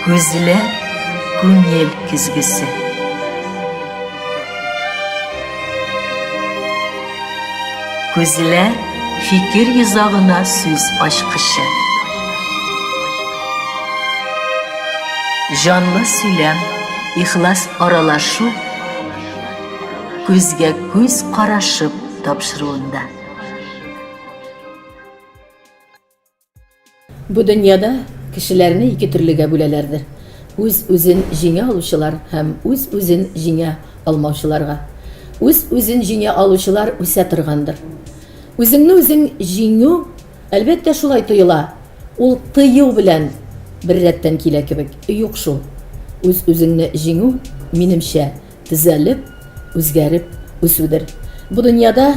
Күзләр күңел көзгесе. Күзләр фикер йозагына сүз ачкычы. Җанлы сөйләм, ихлас аралашу күзгә күз карашып тапшыруында. Бу дөньяда кешеләрне ике төрлегә бүләләрдер, үз-үзен җиңә алучылар һәм үз-үзен җиңә алмаучыларга. Үз-үзен җиңә алучылар үсә торгандыр. Үзеңне үзең җиңү, әлбәттә, шулай тоела, ул тыю белән беррәттән килә кебек. Юк шул. Үз-үзеңне җиңү, минемчә, Төзәлеп, үзгәреп үсүдер. Бу дөньяда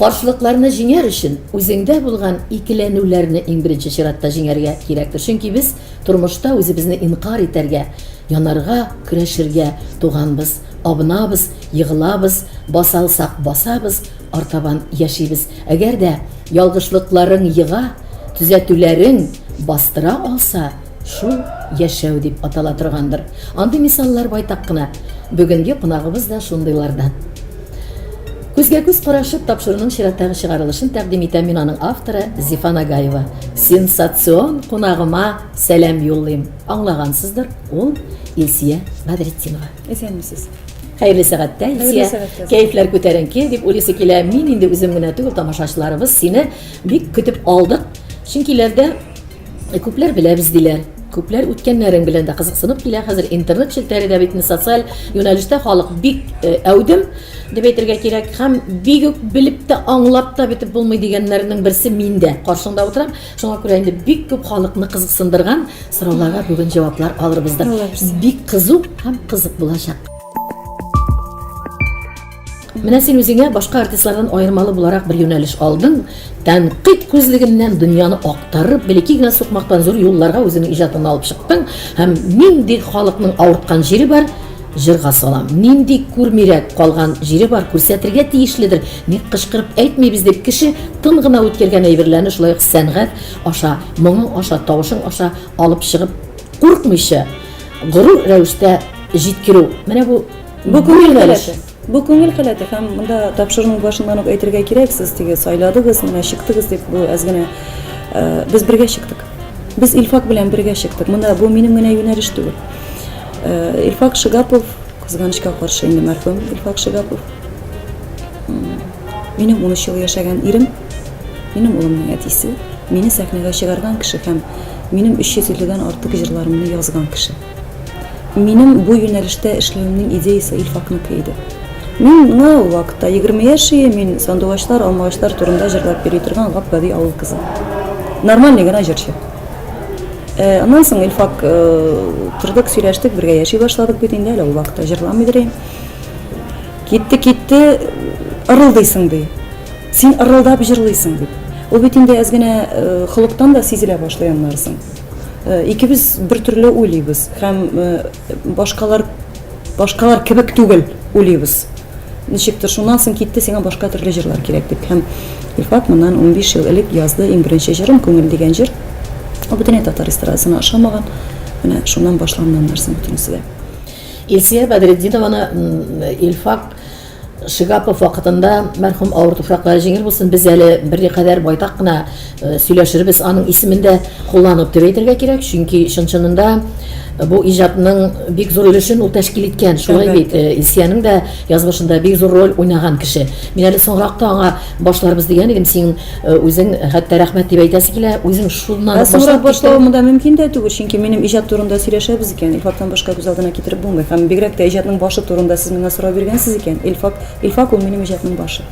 каршылыкларны җиңәр өчен үзеңдә булган икеләнүләрне иң беренче чиратта җиңәргә кирәктер. Чөнки без тормышта үзебезне инкарь итәргә, янарга, көрәшергә туганбыз. Абынабыз, егылабыз, баса алсак басабыз, артабан яшибез. Әгәр дә ялгышлыкларың ега, төзәтүләрең бастыра алса, Шул яшәү дип атала торгандыр. Андый мисаллар байтак кына. Бүгенге кунагыбыз да шундыйлардан. Күзгә күз карашып тапшыруның чираттагы чыгарылышын тәкъдим итәм мин аның авторы Зифа Нагаева. Сенсацион кунагыма сәлам юллыйм. Аңлагансыздыр, ул Илсия Бәдретдинова. Исәнмесез. Хәерле сәгатьтә, Илсия. Кәефләр күтәренке дип уйлыйсы килә. Мин инде үзем генә түгел, тамашачыларыбыз сине бик көтеп алдык. Чөнки ләрдә Күпләр беләбез диләр. Күпләр үткәннәрең белән дә кызыксынып килә. Хәзер интернет челтәре дә бит социаль юнәлештә халык бик э, әүдем дип әйтергә кирәк һәм бик үк белеп тә аңлап та бетеп булмый дигәннәрнең берсе мин дә каршыңда утырам. Шуңа күрә инде бик күп халыкны кызыксындырган сорауларга бүген җаваплар алырбыздыр. Бик кызу һәм кызык булачак. Менә син үзеңә башка артистлардан аермалы буларак бер юнәлеш алдың. Тәнкыйть күзлегеннән дөньяны актарып, бәләкәй генә сукмактан зур юлларга үзеңнең иҗатыңны алып чыктың һәм нинди халыкның авырткан җире бар, җырга салам. Нинди күрмирәк калган җире бар, күрсәтергә тиешледер. Ник кычкырып әйтмибез дип кеше тын гына үткәргән әйберләрне шулай ук сәнгать аша, моңың аша, тавышың аша алып чыгып, куркмыйча, горур рәвештә җиткерү. Менә бу Бу күңел халәте. Бу күңел халәте һәм монда тапшыруның башыннан ук әйтергә кирәк, сез теге сайладыгыз, менә чыктыгыз дип, бу әз генә э, без бергә чыктык. Без Илфак белән бергә чыктык. Монда бу минем генә юнәлеш түгел. Э, Илфак Шигапов, кызганычка каршы инде мәрхүм Илфак Шигапов. Минем 13 ел яшәгән ирем, минем улымның әтисе, мине сәхнәгә чыгарган кеше һәм минем 350 дән артык җырларымны язган кеше. Минем бу юнәлештә эшләвемнең идеясе Илфакныкы иде. Миңа ул вакытта 20 яшь ие, мин сандугачлар, алмагачлар турында җырлап йөри торган гап-гади авыл кызы. Нормальный гына җырчы. Э, аннан соң Илфак э, тордык, сөйләштек, бергә яши башладык бит инде, әле ул вакытта җырламыйдыр идем. Китте, китте, ырылдыйсың ди. Син ырылдап җырлыйсың дип. Ул бит инде әз генә э, холыктан да сизелә башлый аннары соң. Э, икебез бер төрле уйлыйбыз һәм э, башкалар башкалар кебек түгел уйлыйбыз. Ничектер шуннан соң китте сиңа башка төрле җырлар кирәк дип. Һәм Илфат моннан 15 ел элек язды иң беренче җырым Күңел дигән җыр. Ул бөтенләй татар эстрадасына ошамаган. Менә шуннан башланды аннары соң бөтенесе дә. Илсөя Бәдретдинованы Илфак Шигапов вакытында, мәрхүм, авыр туфраклары җиңел булсын, без әле берникадәр байтак кына э, сөйләшербез, аның исемен дә кулланып дип әйтергә кирәк, чөнки чын-чынында э, бу иҗатның бик зур өлешен ул тәшкил иткән, шулай бит, э, Илсиянең дә язмышында бик зур роль уйнаган кеше. Мин әле соңрак та аңа башларбыз дигән идем, син Э, үзең хәтта рәхмәт дип әйтәсе килә, үзең шуннан ук башлап башлау монда мөмкин дә түгел, чөнки минем иҗат турында сөйләшәбез икән, Илфактан башка күз алдына китереп булмый. Һәм бигрәк тә иҗатның башы турында сез миңа сорау биргәнсез икән, Илфак, Илфак ул минем иҗатның башы.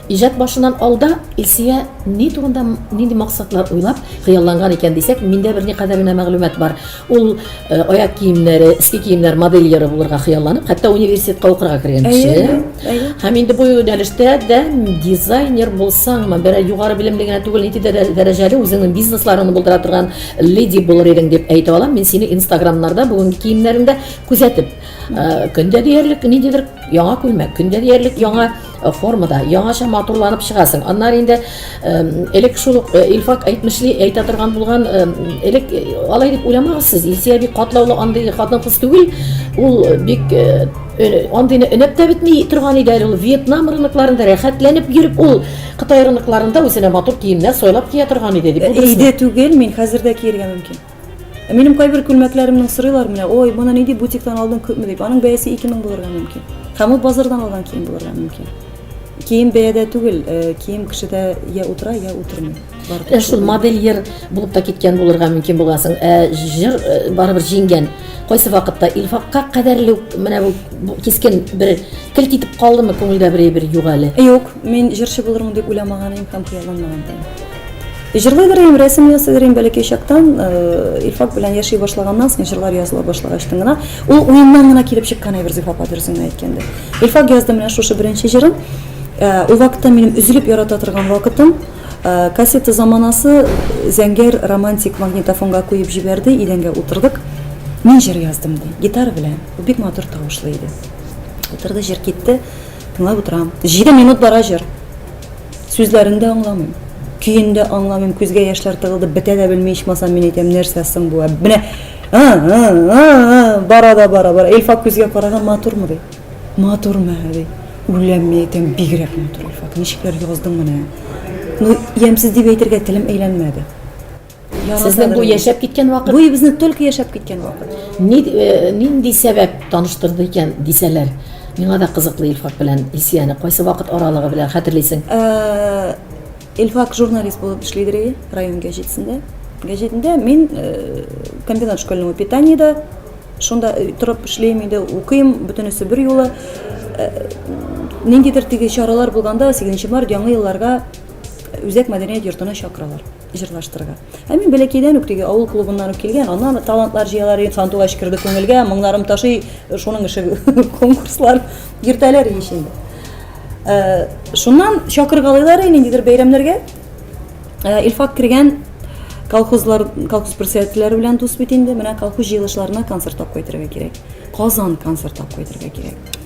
Иҗат башыннан алда Илсөя ни турында нинди максатлар уйлап хыялланган икән дисәк, миндә берникадәр генә мәгълүмат бар. Ул э, аяк киемнәре, эске киемнәр модельеры булырга хыялланып, хәтта университетка укырга кергән кеше. Һәм инде бу юнәлештә дә дизайнер булсаңмы, берәр югары белемле генә түгел, нинди дә дәрәҗәле үзеңнең бизнесларыңны булдыра торган леди булыр идең дип әйтә алам. Мин сине инстаграмнарда бүгенге киемнәреңдә күзәтеп, э, көндә диярлек ниндидер яңа күлмәк, көндә диярлек яңа э, формада, яңача матурланып чыгасың. Аннары инде элек шул ук э, Илфак әйтмешли әйтә торган булган, элек э, алай дип уйламагыз сез, Илсия бик катлаулы андый хатын-кыз түгел. Ул бик андыйны өнәп тә бетми торган иде әле ул. Вьетнам рынокларында рәхәтләнеп йөреп, ул Кытай рынокларында үзенә матур киемнәр сайлап кия торган иде дип. Иде түгел, мин хәзер дә киергә мөмкин. Ә минем кайбер күлмәкләремнең сорыйлар менә, ой, моны нинди бутиктан алдың күпме дип. Аның бәясе 2000 булырга мөмкин. Һәм ул базардан алган кием булырга мөмкин. Кием бәядә түгел, э, кием кешедә я утыра, я утырмый. Ә шул модельер булып та киткән булырга мөмкин булгансың. Ә җыр э, барыбер җиңгән. Кайсы вакытта Илфакка кадәрле үк менә бу кискен бер келт итеп калдымы күңелдә бер әйбер юк әле? Юк, мин җырчы булырмын дип уйламаган идем һәм хыялланмаган да идем. Җырлыйдыр идем, рәсем ясыйдыр идем бәләкәй чактан. Э, Илфак белән яши башлаганнан соң, җырлар языла башлагачтан гына, ул уеннан гына килеп чыккан әйбер, Зифа апа, дөресен генә әйткәндә. Илфак язды менә шушы беренче җырын. Э, ул вакытта минем өзелеп ярата торган вакытым. Э, кассета заманасы зәңгәр романтик магнитофонга куеп җибәрде, идәнгә утырдык. Мин җыр яздым ди, гитара белән. Ул бик матур тавышлы иде. Утырды, җыр китте. Тыңлап утырам. Җиде минут бара җыр. Сүзләрен дә аңламыйм. Көен дә аңламыйм, күзгә яшьләр тыгылды, бетә дә белми ичмасам, мин әйтәм, нәрсә соң бу? Менә бара да бара, бара. Илфак күзгә караган матурмы ди. Матурмы ди. Үләм мин әйтәм, бигрәк матур Илфак. Ничекләр яздың менә. Ну, ямьсез дип әйтергә телем әйләнмәде. Сезнең бу яшәп киткән вакыт? Бу безнең только яшәп киткән вакыт. Ни, э, нинди сәбәп таныштырды икән дисәләр, миңа да кызыклы Илфак белән Илсияне кайсы вакыт аралыгы белән хәтерлисең? Э, Илфак журналист булып эшлидер район гәҗитендә. Гәҗитендә мин э, комбинат школьного питаниеда шунда торып эшлим инде, укыйм, бөтенесе бер юлы. Ниндидер теге чаралар булганда, 8 март, яңа елларга Үзәк мәдәният йортына чакыралар. җырлаштырырга. Ә мин бәләкәйдән үк теге авыл клубыннан ук килгән, аннан талантлар җыялар, сандугач керде күңелгә, моңнарым ташый, шуның ише конкурслар йөртәләр ич инде. Э, шуннан чакыргалыйлар ниндидер бәйрәмнәргә. Э, Илфак кергән колхозлар, колхоз председательләре белән дус бит инде, менә колхоз җыелышларына концерт алып кайтырга кирәк. Казан концерт алып кайтырга кирәк.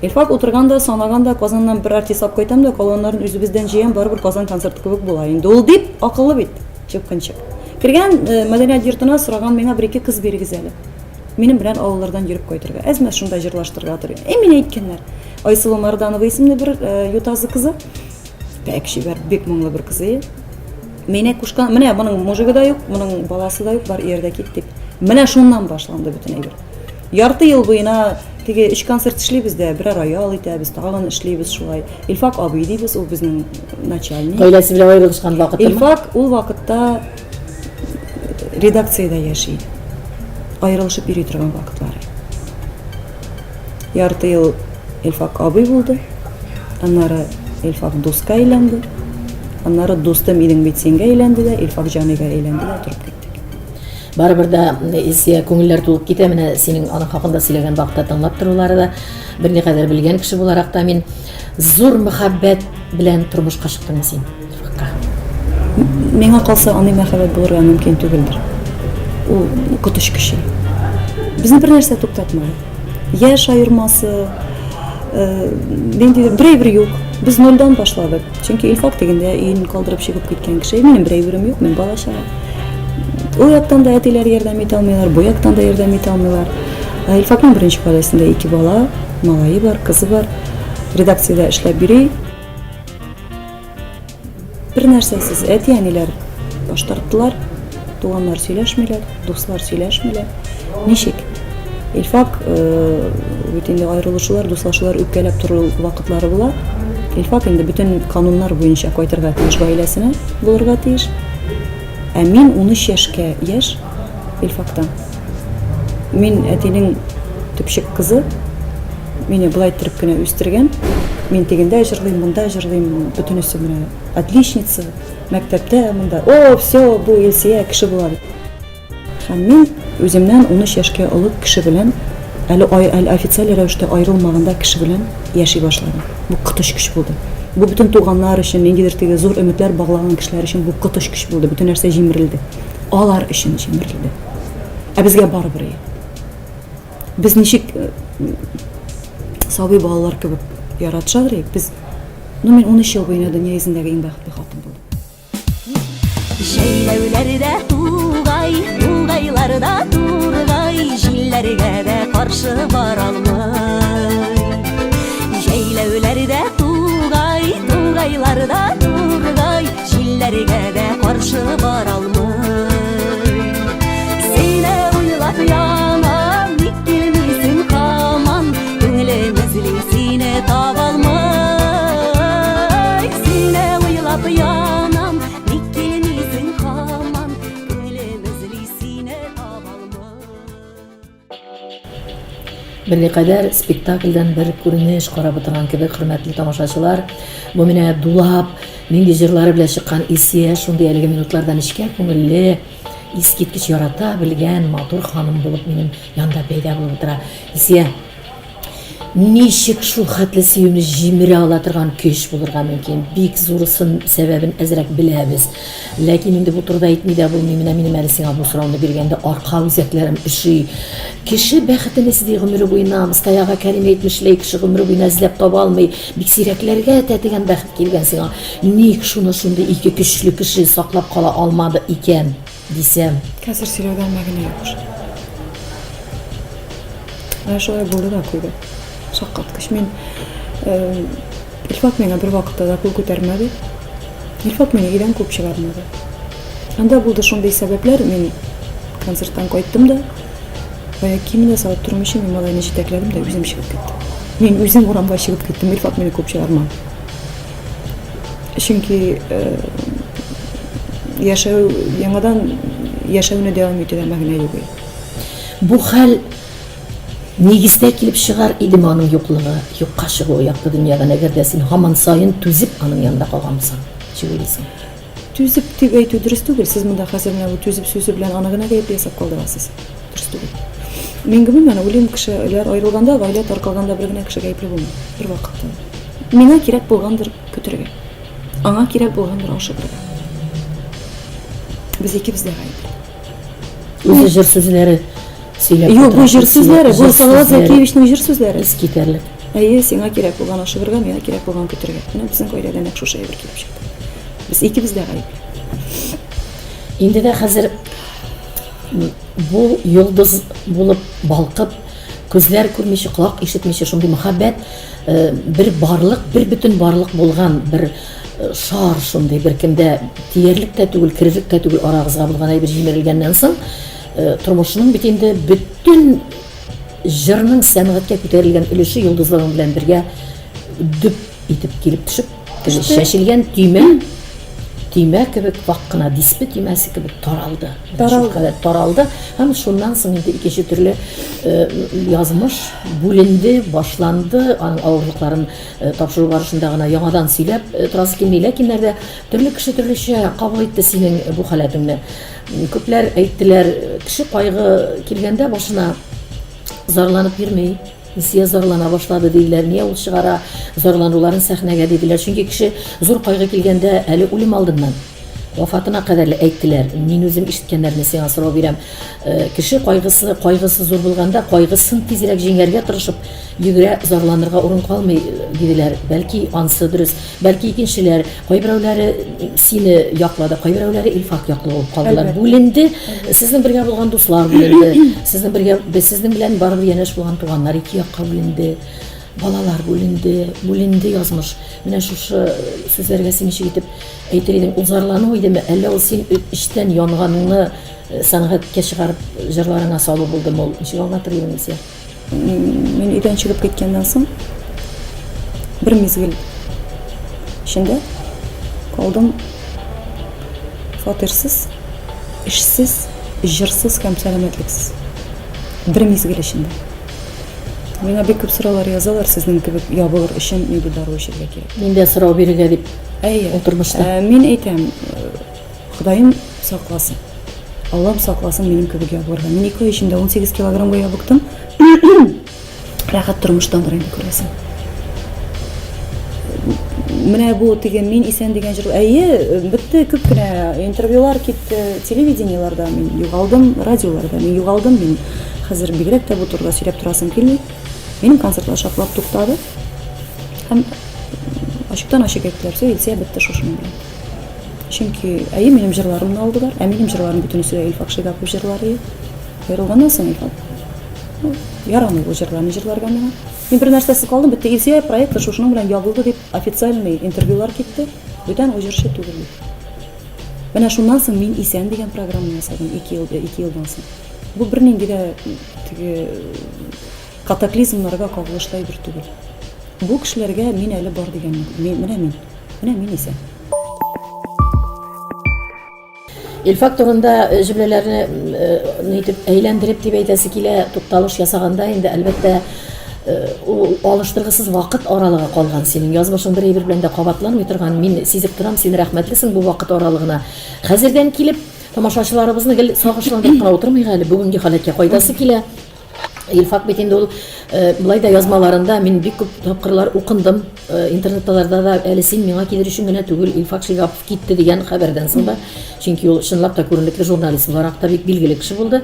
Илфак утырган да, санаган да, Казаннан бер артист алып кайтам да, калганнарын үзебездән җыям, барыбер Казан концерты кебек була инде ул, дип, акыллы бит, чыпкынчык. Кергән э, мәдәният йортына сораган миңа бер-ике кыз бирегез әле. Минем белән авыллардан йөреп кайтырга. Әзмәс шунда җырлаштырырга тор. Ә мин әйткәннәр. Айсылу Марданова исемле бер э, Ютазы кызы. Бәк чибәр, бик моңлы бер кызы. Мине кушкан, менә моның мужигы да юк, моның баласы да юк, бар иярдә кит дип. Менә шуннан башланды бөтен әйбер. Ярты ел буена теге өч концерт эшлибез дә, берәр ай ял итәбез, тагын эшлибез шулай. Илфак абый дибез, ул безнең начальник. Гаиләсе белән аерылышкан вакытымы? Илфак ул вакытта редакциядә яши. Аерылышып йөри торган вакытлары. Ярты ел Илфак абый булды. Аннары Илфак дуска әйләнде. Аннары дустым идең бит сингә әйләнде дә, Илфак җаныйга әйләнде дә торып киттек. Барыбер дә Илсия күңелләр тулып китә. Менә синең аның хакында сөйләгән вакытта тыңлап торулары да берникадәр белгән кеше буларак та мин зур мәхәббәт белән тормышка чыктың син Илфакка. Миңа калса, андый мәхәббәт булырга мөмкин түгелдер. Ул коточкыч. Безне бер нәрсә туктатмады. Яшь аермасы, э, ниндидер бер әйбер юк. Без нольдан башладык. Чөнки Илфак дигәндә өен калдырып чыгып киткән кеше. Минем бер әйберем юк, мин бала чага. Ул яктан да әтиләр ярдәм итә алмыйлар, бу яктан да ярдәм итә алмыйлар. Э, Илфакның беренче гаиләсендә ике бала, малае бар, кызы бар. Редакциядә эшләп йөри. Бер нәрсәсез әти-әниләр баш тарттылар, туганнар сөйләшмиләр, дуслар сөйләшмиләр. Ничек? Илфак, э, бит инде аерылышулар, дуслашулар, үпкәләп тору вакытлары була. Илфак инде бөтен кануннар буенча кайтырга тиеш гаиләсенә, булырга тиеш. Ә мин 13 яшькә яшь Илфактан. Мин әтинең төпчек кызы. Мине болай иттереп кенә үстергән. Мин тегендә җырлыйм, монда җырлыйм, бөтенесе менә отличница, мәктәптә монда. О, все, бу Илсия кеше була дип. Һәм мин үземнән 13 яшькә олы кеше белән әле әле официаль рәвештә аерылмаганда кеше белән яши башладым. Бу коточкыч булды. Бу бөтен туганнар өчен, ниндидер теге зур өметләр баглаган кешеләр өчен бу коточкыч булды. Бөтен нәрсә җимерелде. Алар өчен җимерелде. Ә безгә барыбер. Без ничек э, Сабый балалар кебек яратышадыр идек. Без, ну мин 13 ел буена дөнья йөзендәге иң бәхетле хатын булдым. Җәйләүләрдә тугай, тугайларда тургай, җилләргә дә каршы баралмый. Җәйләүләрдә тугай, тугайларда тургай, җилләргә дә каршы баралмый. Сине уйлап янам, ник килмисең һаман? Күңелем эзли, сине табалмый. Сине уйлап янам, ник килмисең һаман? Күңелем эзли, сине табалмый. Берникадәр спектакльдән бер күренеш карап утырган кебек, хөрмәтле тамашачылар, бу менә дулап, нинди җырлары белән чыккан Илсөя шундый әлеге минутларда нечкә күңелле, искиткеч ярата белгән матур ханым булып минем янда пәйда булып утыра. Илсөя, ничек шул хәтле сөюне җимерә ала торган көч булырга мөмкин? Бик зурысын сәбәбен әзрәк беләбез. Ләкин инде бу турыда әйтми дә булмый. Менә минем әле сиңа бу сорауны биргәндә арка үзәкләрем өши. Кеше бәхетен эзли гомере буена. Мостай ага Кәрим әйтмешли, кеше гомере буена эзләп таба алмый. Бик сирәкләргә тәтегән бәхет килгән сиңа. Ник шуны шундый ике көчле кеше саклап кала алмады икән, дисәм. Хәзер сөйләүдән мәгънә юк уже. Менә шулай булды да куйды. Шаккаткыч. Мин э, Илфат миңа бер вакытта да кул күтәрмәде. Илфат мине өйдән куып чыгармады. Анда булды шундый сәбәпләр, мин концерттан кайттым да, аяк киемен дә салып тормыйча, мин малайны җитәкләдем дә үзем чыгып киттем. Мин үзем урамга чыгып киттем, Илфат мине куып чыгармады. Чөнки э, яшәү яңадан яшәүне дәвам итүдә мәгънә юк. Бу хәл нигездә килеп чыгар идеме аның юклыгы, юкка чыгуы якты дөньядан, әгәр дә син һаман саен түзеп аның янында калган булсаң, ничек уйлыйсың? Түзеп дип әйтү дөрес түгел. Сез монда хәзер менә бу түзеп сүзе белән аны гына гаепле ясап калдырасыз. Дөрес түгел. Мин гомумән уйлыйм, кешеләр аерылганда, гаилә таркалганда бер генә кеше гаепле булмый. Бер вакытта. Миңа кирәк булгандыр көтергә. Аңа кирәк булгандыр ашыгырга. Без икебез дә гаепле. Үзе җыр сүзләре сөйләп Юк, бу җыр сүзләре, бу Салават Зәкиевичның җыр сүзләре. Искитәрлек. Әйе, сиңа кирәк булган ашыгырга, миңа кирәк булган көтергә. Менә безнең гаиләдә нәкъ шушы әйбер килеп чыкты. Без икебез дә гаепле. Инде дә хәзер бу йолдыз булып балкып, күзләр күрмичә, колак ишетмичә шундый мәхәббәт э, бер барлык, бер бөтен барлык булган бер шар шундый беркемдә тиярлек тә түгел, керерлек тә түгел арагызга булган әйбер җимерелгәннән соң, э, тормышның бит инде бөтен җырның сәнгатькә күтәрелгән өлеше йолдызлыгың белән бергә дөп итеп килеп төшеп, теге чәчелгән төймә, төймә кебек вак кына дисбе төймәсе кебек таралды. Таралды. Таралды һәм шуннан соң инде икенче төрле э, язмыш бүленде, башланды, аның авырлыкларын Э, тапшыру барышында гына яңадан сөйләп э, торасы килми. Ләкиннәр дә төрле кеше төрлечә кабул итте синең бу халәтеңне. Күпләр әйттеләр, кеше кайгы килгәндә башына зарланып йөрми. Илсөя зарлана башлады диделәр. Нигә ул чыгара зарлануларын сәхнәгә диделәр. Чөнки кеше зур кайгы килгәндә әле үлем алдыннан вафатына кадәрле әйттеләр. Мин үзем ишеткәннәрне сиңа сорау бирәм. Э, кеше кайгысы, кайгысы зур булганда, кайгысын тизрәк җиңәргә тырышып йөгерә, зарланырга урын калмый, диделәр. Бәлки, ансы дөрес, бәлки икенчеләр, кайберәүләре сине яклады, кайберәүләре Илфак яклы булып калдылар. Бүленде, сезнең бергә булган дуслар бүленде, сезнең бергә, сезнең белән барыбер янәш булган туганнар ике якка бүленде, балалар бүленде, бүленде язмыш. Менә шушы сүзләргә син ничек итеп әйтер идең, ул зарлану идеме, әллә ул син эчтән янганыңны сәнгатькә чыгарып җырларыңа салу булдымы ул? Ничек аңлатыр идең, Илсөя? Мин өйдән чыгып киткәннән соң бер мизгел эчендә калдым фатирсыз, эшсез, җырсыз һәм сәламәтлексез. Бер мизгел эчендә. Миңа бик күп сораулар язалар, сезнең кебек ябыгыр өчен нинди дару эчәргә кирәк? Мин дә сорау бирергә дип Әйе. утырмышта. Ә, мин әйтәм, Ходаем сакласын. Аллам сакласын минем кебек ябыгырга. Мин ике ай эчендә 18 килограммга ябыктым. Рәхәт тормыштандыр инде күрәсең. Менә бу теге мин исән дигән җыр. Әйе, бетте күп кенә интервьюлар китте, телевидениеларда мин югалдым, радиоларда мин югалдым. Мин хәзер бигрәк тә бу турыда сөйләп торасым килми. Минем концертлар шартлап туктады. Һәм ачыктан ачык әйттеләр, все, Илсөя бетте шушының белән. Чөнки, әйе, минем җырларымны алдылар, ә минем җырларым бөтенесе дә Илфак Шигапов җырлары иде. Аерылганнан соң Илфак, ну, ярамый бу җырларны җырларга миңа. Мин бер нәрсәсез калдым, бетте. Илсөя проекты шушының белән ябылды дип официальный интервьюлар китте. Бүтән ул җырчы түгел дип. Менә шуннан соң мин исән дигән программа ясадым 2 ел, 2 елдан соң. Бу бернинди дә теге катаклизмнарга кагылышлы әйбер түгел. Бу кешеләргә мин әле бар дигән, менә мин, менә мин исән. Илфак турында э, җөмләләрне э, нитеп әйләндереп дип әйтәсе килә, тукталыш ясаганда инде әлбәттә э, ул алыштыргысыз вакыт аралыгы калган синең язмышың бер әйбер белән дә кабатланмый торган. Мин сизеп торам, син рәхмәтлесең бу вакыт аралыгына. Хәзердән килеп тамашачыларыбызны гел сагышландырып кына утырмыйк әле, бүгенге халәткә кайтасы килә. Илфак бит инде ул э, былай да язмаларында мин бик күп тапкырлар укындым. Э, интернетталарда да әле син миңа килер өчен генә түгел, Илфак Шигапов китте дигән хәбәрдән соң да, чөнки ул чынлап та күренекле журналист буларак та бик билгеле кеше булды.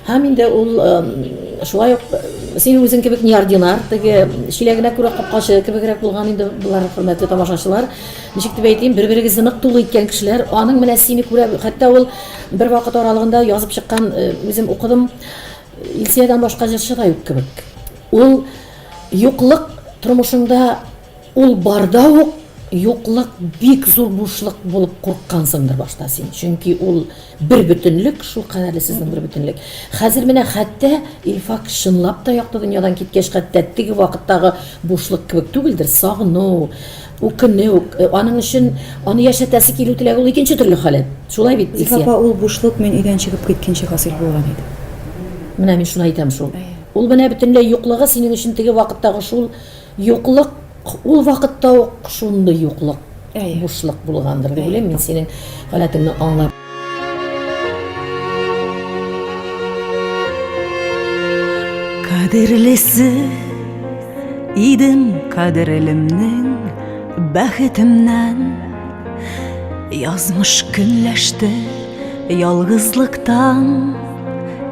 Һәм инде ул э, шулай ук син үзең кебек неординар, теге чиләгенә күрә капкачы кебегрәк булган инде болар, хөрмәтле тамашачылар. Ничек дип әйтим, бер-берегезне нык тулы иткән кешеләр. Аның менә сине күрә, хәтта ул бер вакыт аралыгында язып чыккан, үзем укыдым, Илсөядән башка җырчы да юк кебек. Ул юклык тормышыңда ул барда ук юклык бик зур бушлык булып курыккансыңдыр башта син. Чөнки ул бер бөтенлек, шул кадәрле сезнең бер бөтенлек. Хәзер менә хәтта Илфак чынлап та якты дөньядан киткәч, хәтта теге вакыттагы бушлык кебек түгелдер, сагыну, үкенү, э, аның өчен аны яшәтәсе килү теләге ул икенче төрле халәт. Шулай бит, Зифа апа, ул бушлык мин өйдән чыгып киткәнче хасил булган иде. Менә мин шуны әйтәм шул. Ул менә бөтенләй юклыгы синең өчен теге вакыттагы шул юклык, ул вакытта ук шундый юклык, бушлык булгандыр дип уйлыйм мин синең халәтеңне аңлап. Кадерлесе идем кадерлемнең бәхетемнән. Язмыш көнләште ялгызлыктан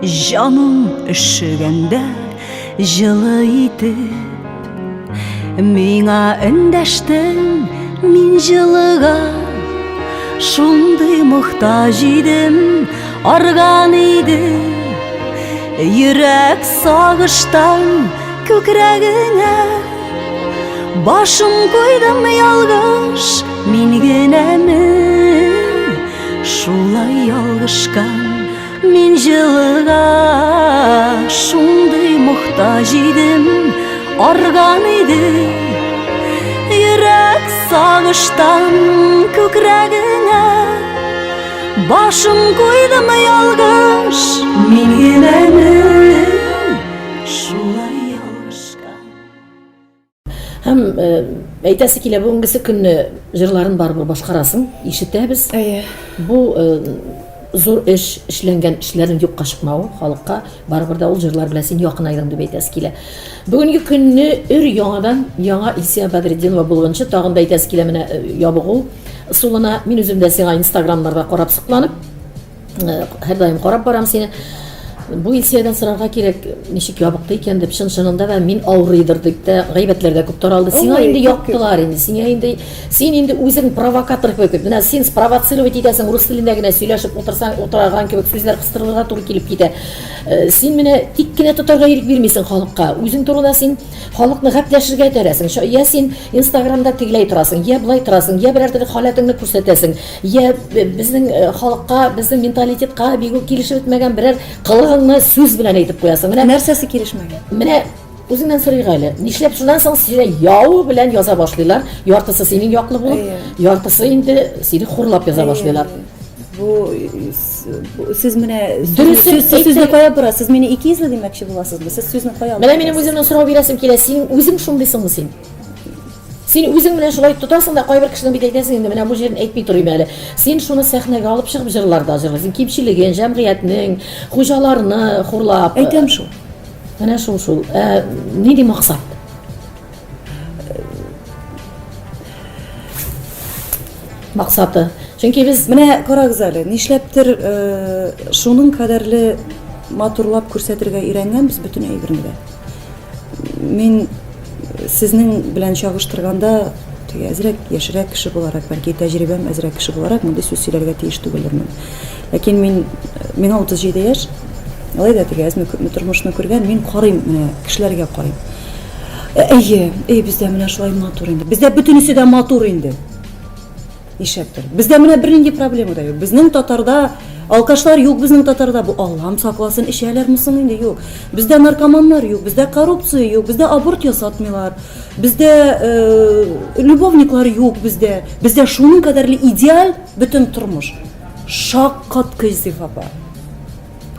Җаным өшегәндә җылы итеп Миңа эндәштең мин җылыга Шундый мохтаҗ идем, арган идем Йөрәк сагыштан күкрәгеңә Башым куйдым ялгыш, мин генәме Шулай ялгышкан мин җылыга Шундый мохтаҗ идем, арган идем Йөрәк сагыштан күкрәгеңә Башым куйдым ялгыш, мин генәме Шулай ялгышкан Һәм э, әйтәсе килә, бүгенгесе көнне җырларын барыбер башкарасың, ишетәбез. Әйе. Бу э, зур эш, эшләнгән эшләрнең юкка чыкмавы, халыкка барыбер дә ул җырлар белән син якынайдың дип әйтәсе килә. Бүгенге көнне өр яңадан яңа Илсия Бәдретдинова булганчы тагын да әйтәсе килә менә э, ябыгу ысулына. Мин үзем дә сиңа инстаграмнарда карап сокланып, Э, һәрдаим карап барам сине. Бу Илсиядән сорарга кирәк, ничек ябыкты икән дип, чын-чынында да мин авырыйдыр дип тә гайбәтләр дә күп таралды. Сиңа инде яктылар инде, сиңа инде син инде үзең провокатор кебек. Менә син спровоцировать итәсең, рус телендә генә сөйләшеп утырсаң, утырган кебек сүзләр кыстырырга туры килеп китә. Э, син менә тик кенә тотарга ирек бирмисең халыкка. Үзең турында син халыкны гәпләшергә этәрәсең. Я син Инстаграмда тегеләй торасың, я былай торасың, я берәр төрле халәтеңне күрсәтәсең. Я э, безнең э, халыкка, безнең менталитетка бик үк килешеп бетмәгән берәр кылыгыңны сүз белән әйтеп куясың. Менә нәрсәсе килешмәгән? Менә үзеңнән сорыйк әле. Нишләп шуннан соң сине яу белән яза башлыйлар? Яртысы синең яклы булып, яртысы инде сине хурлап яза башлыйлар. Бу сез менә сүз сүзне кая борасыз? Сез мине икейөзле димәкче буласызмы? Сез сүзне кая Менә минем үземнән сорау бирәсем килә. Синең үзең шундыйсыңмы син? Син үзең менә шулай тотасың да, кайбер кешенең бит әйтәсең инде, менә бу җирен әйтми торыйм әле. Син шуны сәхнәгә алып чыгып җырларда җырлыйсың. Кимчелеген, җәмгыятьнең, хуҗаларны хурлап. Әйтәм шул. Менә шул шул. Ә, нинди максат? Максаты. Чөнки без Менә карагыз әле, нишләптер э, шуның кадәрле матурлап күрсәтергә өйрәнгәнбез бөтен әйберне дә. Мин сезнең белән чагыштырганда, теге әзрәк яшьрәк кеше буларак, бәлки тәҗрибәм әзрәк кеше буларак, мондый сүз сөйләргә тиеш түгелдермен. Ләкин мин, миңа 37 яшь, алай да теге әзме күпме тормышны күргән, мин карыйм, менә кешеләргә карыйм. Әйе, әй, бездә менә шулай матур инде. Бездә бөтенесе дә матур инде. Нишләптер. Бездә менә бернинди проблема да юк. Безнең татарда алкашлар юк, безнең татарда бу Аллам сакласын, эчәләрме соң инде? Юк. Бездә наркоманнар юк, бездә коррупция юк, бездә аборт ясатмыйлар. Бездә э, любовниклар юк бездә. Бездә шуның кадәрле идеаль бөтен тормыш. Шаккаткыч, Зифа апа.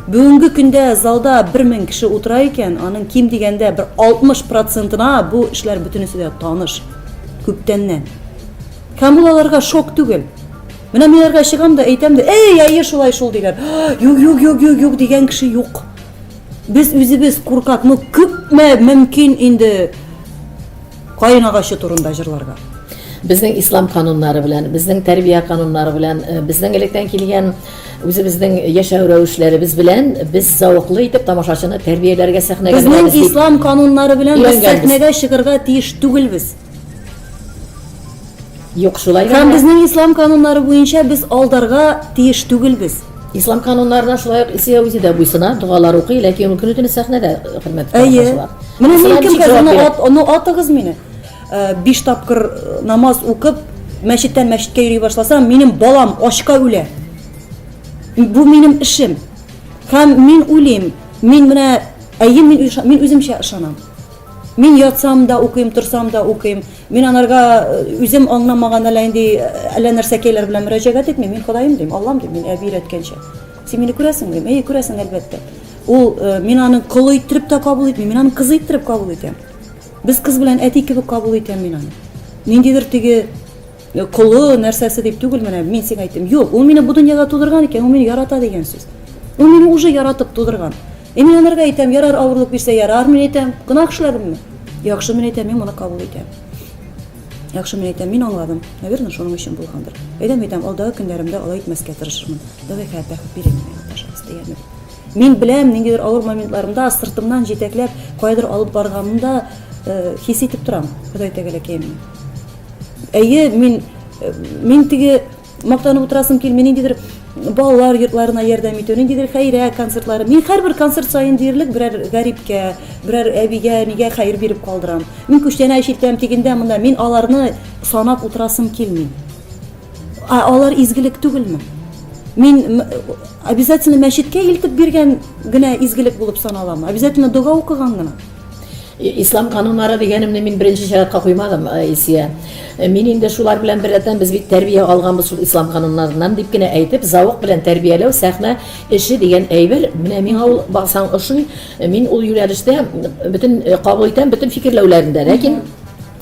Бүгенге көндә залда 1000 кеше утыра икән, аның ким дигәндә бер 60 процентына бу эшләр бөтенесе дә таныш. Күптәннән. Һәм ул аларга шок түгел. Менә мин аларга чыгам да әйтәм дә, эй, әйе, шулай шул диләр. Юк, юк, юк, юк, юк дигән кеше юк. Без үзебез куркак, ну күпме мөмкин инде Каен агачы турында җырларга. Безнең ислам кануннары белән, безнең тәрбия кануннары белән, э, безнең электән килгән үзебезнең яшәү рәвешләребез белән без зәвыклы итеп тамашачыны тәрбияләргә сәхнәгә Безнең ислам кануннары белән без сәхнәгә чыгырга тиеш түгелбез. Юк, шулай Һәм безнең ислам кануннары буенча без алдарга тиеш түгелбез. Ислам кануннарына шулай ук Исия үзе дә буйсына, догалар укый, ләкин ул көне-төне сәхнәдә, хөрмәтле тамашачылар. Менә мин кем хәзер, ну, ат, ну атыгыз мине. Э, биш тапкыр э, намаз укып, мәчеттән мәчеткә йөри башласам, минем балам ачка үлә. Бу минем эшем. Һәм мин уйлыйм, мин менә, әйе, мин, мин үземчә ышанам. Мин ятсам да укыйм, торсам да укыйм. Мин анарга э, үзем аңламаган әллә инде э, әллә нәрсәкәйләр белән мөрәҗәгать итмим. Мин Ходаем дим, Аллам дим, мин әби өйрәткәнчә. Син мине күрәсең дим. Әйе, күрәсең, әлбәттә. Ул э, мин аны колы иттереп тә кабул итмим, мин аны кызы иттереп кабул итәм. Без кыз белән әти кебек кабул итәм мин аны. Ниндидер теге Колы, нәрсәсе дип түгел менә, мин сиңа әйттем. Юк, ул мине бу дөньяга тудырган икән, ул мине ярата дигән сүз. Ул мине уже яратып тудырган. И мин анарга әйтәм, ярар авырлык бирсә, ярар, мин әйтәм, гөнаһ эшләдемме? Яхшы, мин әйтәм, мин моны кабул итәм. Яхшы, мин әйтәм, мин аңладым. Наверное, шуның өчен булгандыр. Әйдә, мин әйтәм, алдагы көннәремдә алай итмәскә тырышырмын. Давай, хәер, бәхет бир инде миңа, пожалуйста, яме. Мин беләм, ниндидер авыр моментларымда сыртымнан җитәкләп, каядыр алып барганын да э, хис итеп торам. Ходай Тәгаләкәй мине. Әйе, мин мин теге мактанып утырасым килми, ниндидер балалар йортларына ярдәм итү, ниндидер хәйрә концертлары. Мин һәрбер концерт саен диярлек берәр гарипкә, берәр әбигә, нигә хәер биреп калдырам. Мин күчтәнәч илтәм тегендә, монда. Мин аларны санап утырасым килми. Ә алар изгелек түгелме? Мин обязательно мәчеткә илтеп биргән генә изгелек булып саналамы? Обязательно дога укыган гына? Ислам кануннары дигәнемне мин беренче чиратка куймадым, э, Илсия. Э, мин инде шулар белән беррәттән без бит тәрбия алганбыз шул ислам кануннарыннан дип кенә әйтеп, завык белән тәрбияләү сәхнә эше дигән әйбер, менә миңа ул баксаң ошый. Э, мин ул юнәлештә бөтен кабул итәм, бөтен фикерләүләрен дә. Ләкин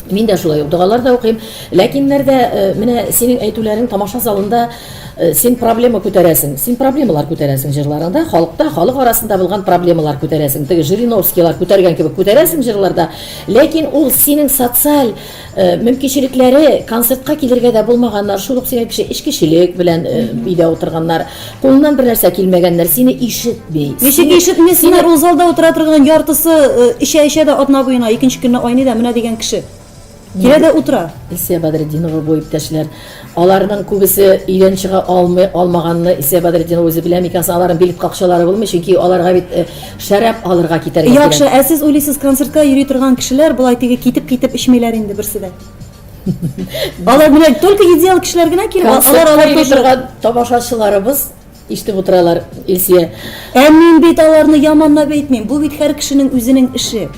Мин дә шулай ук догалар да укыйм. Ләкиннәр дә менә синең әйтүләрең тамаша залында Э, син проблема күтәрәсең, син проблемалар күтәрәсең җырларыңда, халыкта, халык арасында булган проблемалар күтәрәсең. Теге Жириновскийлар күтәргән кебек күтәрәсең җырларда. Ләкин ул синең социаль э, мөмкинчелекләре концертка килергә дә булмаганнар, шул ук синең кеше эчкечелек белән э, өйдә утырганнар, кулыннан бер нәрсә килмәгәннәр, сине ишетми. Ничек ишетмисеннәр? Ул залда утыра торган яртысы эчә-эчә дә атна буена, икенче көнне айный да менә дигән кеше. Килә дә утыра. Илсөя Бәдретдинова бу иптәшләр. Аларның күбесе өйдән чыга алмый, алмаганны Илсөя Бәдретдинова үзе белә микән соң? Аларның билетка акчалары булмый, чөнки аларга бит э, шәраб алырга китәргә кирәк. Яхшы, ә сез уйлыйсыз, концертка йөри торган кешеләр болай теге китеп-китеп эчмиләр инде берсе дә. Алар менә только идеал кешеләр генә килеп, алар алар йөри торган тамашачыларыбыз ишетеп утыралар, Илсөя. Ә мин бит аларны яманлап әйтмим. Бу бит һәр кешенең үзенең эше.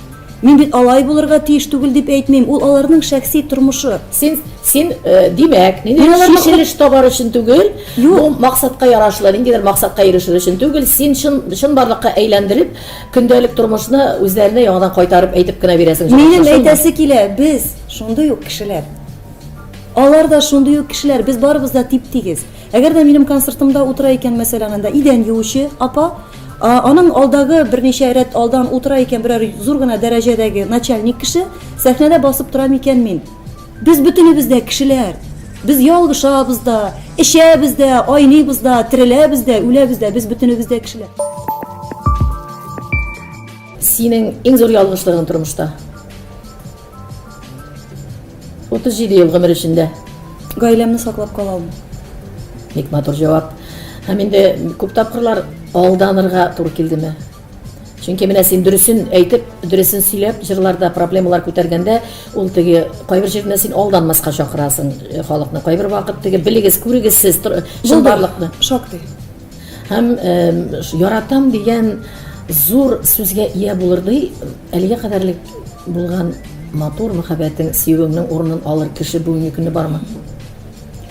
Мин бит алай булырга тиеш түгел дип әйтмим. Ул аларның шәхси тормышы. Син, син, э, димәк, ниндидер чишелеш табар өчен түгел, бу максатка ярашлы, ниндидер максатка ирешер өчен түгел, син чын, чынбарлыкка әйләндереп, көндәлек тормышны үзләренә яңадан кайтарып әйтеп кенә бирәсең. Минем әйтәсе килә, без шундый ук кешеләр. Алар да шундый ук кешеләр, без барыбыз да тип-тигез. Әгәр дә минем концертымда утыра икән, мәсәлән, анда идән юучы апа, аның алдагы берничә рәт алдан утыра икән берәр зур гына дәрәҗәдәге начальник кеше, сәхнәдә басып торам икән мин. Без бөтенебез дә кешеләр. Без ялгышабыз да, эчәбез дә, айныйбыз да, тереләбез дә, үләбез дә, без бөтенебез дә кешеләр. Синең иң зур ялгышлыгың тормышта? 37 ел гомер эчендә. Гаиләмне саклап кала алмыйм. Бик матур җавап. Һәм инде күп тапкырлар алданырга туры килдеме? Чөнки менә син дөресен әйтеп, дөресен сөйләп, җырларда проблемалар күтәргәндә, ул теге кайбер җирдә син алданмаска чакырасың э, халыкны. Кайбер вакыт теге белегез, күрегез сез чынбарлыкны. Шактый. Һәм э, яратам дигән зур сүзгә ия булырдый, әлегә кадәрлек булган матур мәхәббәтең, сөюеңнең урынын алыр кеше бүгенге көнне бармы?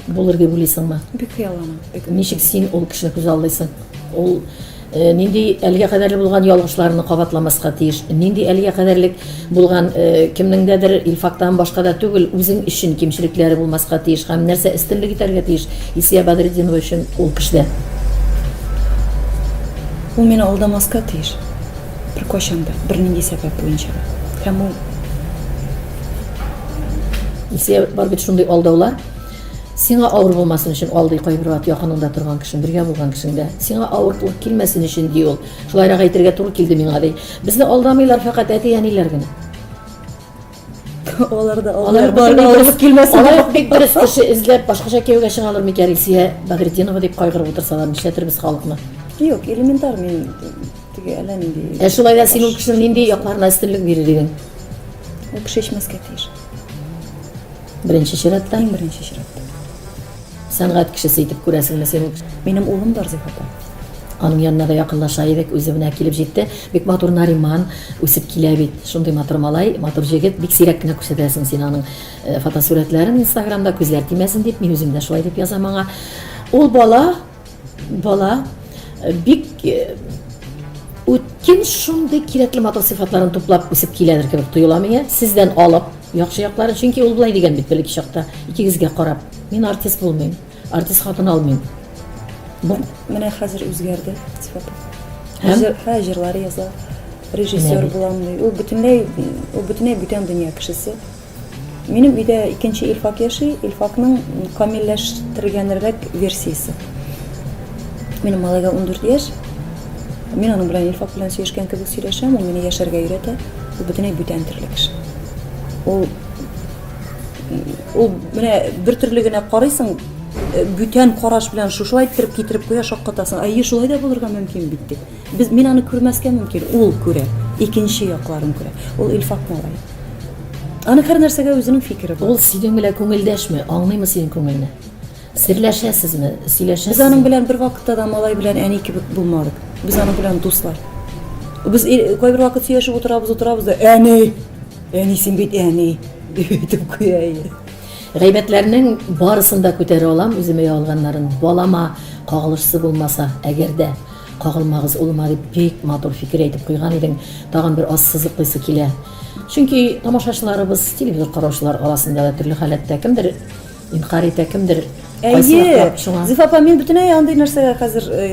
Булыр дип уйлыйсыңмы? Бик хыялланам. Бик. Ничек син ул кешене күзаллыйсың? Ул э, нинди әлегә кадәрле булган ялгышларны кабатламаска тиеш? Нинди әлегә кадәрлек булган э, кемнеңдәдер Илфактан башка да түгел, үзең өчен кимчелекләре булмаска тиеш һәм нәрсә өстенлек итәргә тиеш Илсөя Бәдретдинова өчен ул кешедә? Ул мине алдамаска тиеш. Беркайчан да, бернинди сәбәп буенча да. Һәм ул Илсөя, бар бит шундый алдаулар. Сиңа авыр булмасын өчен алдый кайбер вакыт якыныңда торган кешең, бергә булган кешең дә. Сиңа авырлык килмәсен өчен ди ул. Шулайрак әйтергә туры килде миңа ди. Безне алдамыйлар фәкать әти-әниләр генә. Алар да Алар авырлык килмәсен. Алар бик дөрес кеше эзләп башкача кияүгә чыгалар микән Илсөя Бәдретдинова дип кайгырып утырсалар, нишләтербез халыкны? Юк, элементар мин теге әллә нинди. Ә шулай да син ул кешенең нинди якларына өстенлек бирер идең? Ул кеше эчмәскә тиеш. Беренче чиратта? Иң беренче чиратта. Сәнгать кешесе итеп күрәсеңме син ул кешене? Минем улым бар, Зифа апа. Аның янына да якынлаша идек, үзе менә килеп җитте. Бик матур Нариман үсеп килә бит. Шундый матур малай, матур җегет. Бик сирәк кенә күрсәтәсең син аның э, фотосурәтләрен Инстаграмда, күзләр тимәсен дип, мин үзем дә шулай дип язам аңа. Ул бала Бала э, бик э, үткен шундый кирәкле матур сыйфатларын туплап үсеп киләдер кебек тоела миңа. Сездән алып яхшы якларын, чөнки ул болай дигән бит бер чакта, икегезгә карап, мин артист булмыйм, артист хатын алмыйм. Бу менә хәзер үзгәрде сыйфаты. Һәм һә җырлар яза, режиссер булам ди. Ул бөтенләй ул бөтенләй бүтән дөнья кешесе. Минем өйдә икенче Илфак яши, Илфакның камилләштергәнрәк версиясе. Минем малайга 14 яшь. Мин аның белән Илфак белән сөйләшкән кебек сөйләшәм, ул мине яшәргә өйрәтә. Ул бөтенләй бүтән төрле кеше. Ул ул менә бер төрле генә карыйсың, э, бүтән караш белән шушылай иттереп китереп куя, шаккатасың. Әйе, шулай да булырга мөмкин бит дип. Без мин аны күрмәскә мөмкин, ул күрә, икенче якларын күрә. Ул Илфак малае. Аның һәр нәрсәгә үзенең фикере бар. Ул синең белән күңелдәшме, аңлыймы синең күңелне? Серләшәсезме, сөйләшәсезме? Без аның белән бер вакытта да малай белән әни кебек булмадык. Без аның белән дуслар. Без кайбер вакыт сөйләшеп утырабыз, утырабыз да, әни, әни син бит әни, дип әйтеп куя иде. Гайбәтләрнең барысын да күтәрә алам, үземә ялганнарын, балама кагылышсы булмаса, әгәр дә. Кагылмагыз улыма дип бик матур фикер әйтеп куйган идең. Тагын бер ассызыклыйсы килә. Чөнки тамашачыларыбыз, телевизор караучылар арасында да төрле халәттә. Кемдер инкарь итә, кемдер Әйе, Зифа апа, мин бөтенләй андый нәрсәгә хәзер э,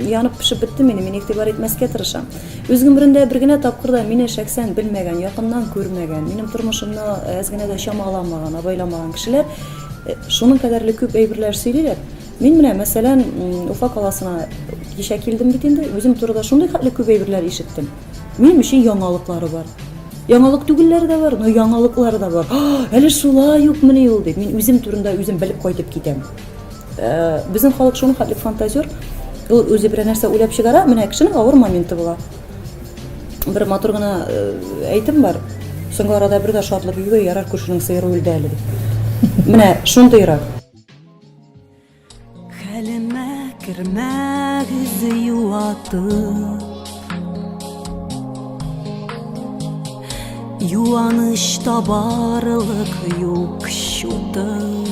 янып пешеп беттем инде, мин игътибар итмәскә тырышам. Үз гомерендә бер генә тапкыр да мине шәхсән белмәгән, якыннан күрмәгән, минем тормышымны әз генә дә чамаламаган, абайламаган кешеләр э, шуның кадәрле күп әйберләр сөйлиләр. Мин менә, мәсәлән, Уфа каласына кичә килдем бит инде, үзем турыда шундый хәтле күп әйберләр ишеттем. Минем өчен яңалыклары бар. Яңалык түгелләре дә бар, но яңалыклары да бар. Әле шулай укмыни ул дип, мин үзем турында үзем белеп кайтып китәм. Э, безнең халык шуның хәтле фантазер, ул үзе берәр нәрсә уйлап чыгара, менә кешенең авыр моменты була. Бер матур гына э, әйтем бар. Соңгы арада бер дә шатлык юк, ярар күршенең сыеры үлде әле дип. Менә шундыйрак. Хәлемә кермәгез юатып Юаныч табарлык юк чутым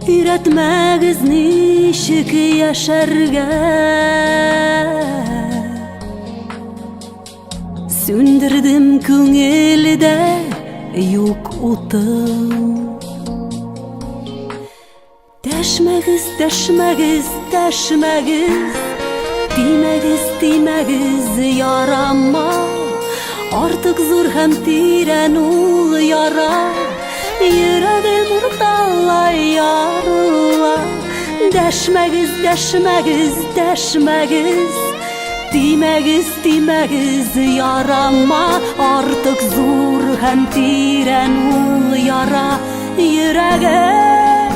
Өйрәтмәгез ничек яшәргә Сүндердем күңелдә юк утым. Дәшмәгез, дәшмәгез, дәшмәгез, Тимәгез, тимәгез ярама. Артык зур һәм тирән ул яра, Йөрәгем урталай ярыла. Дәшмәгез, дәшмәгез, дәшмәгез, Тимәгез, тимәгез ярама, артык зур һәм тирән ул яра, йөрәгем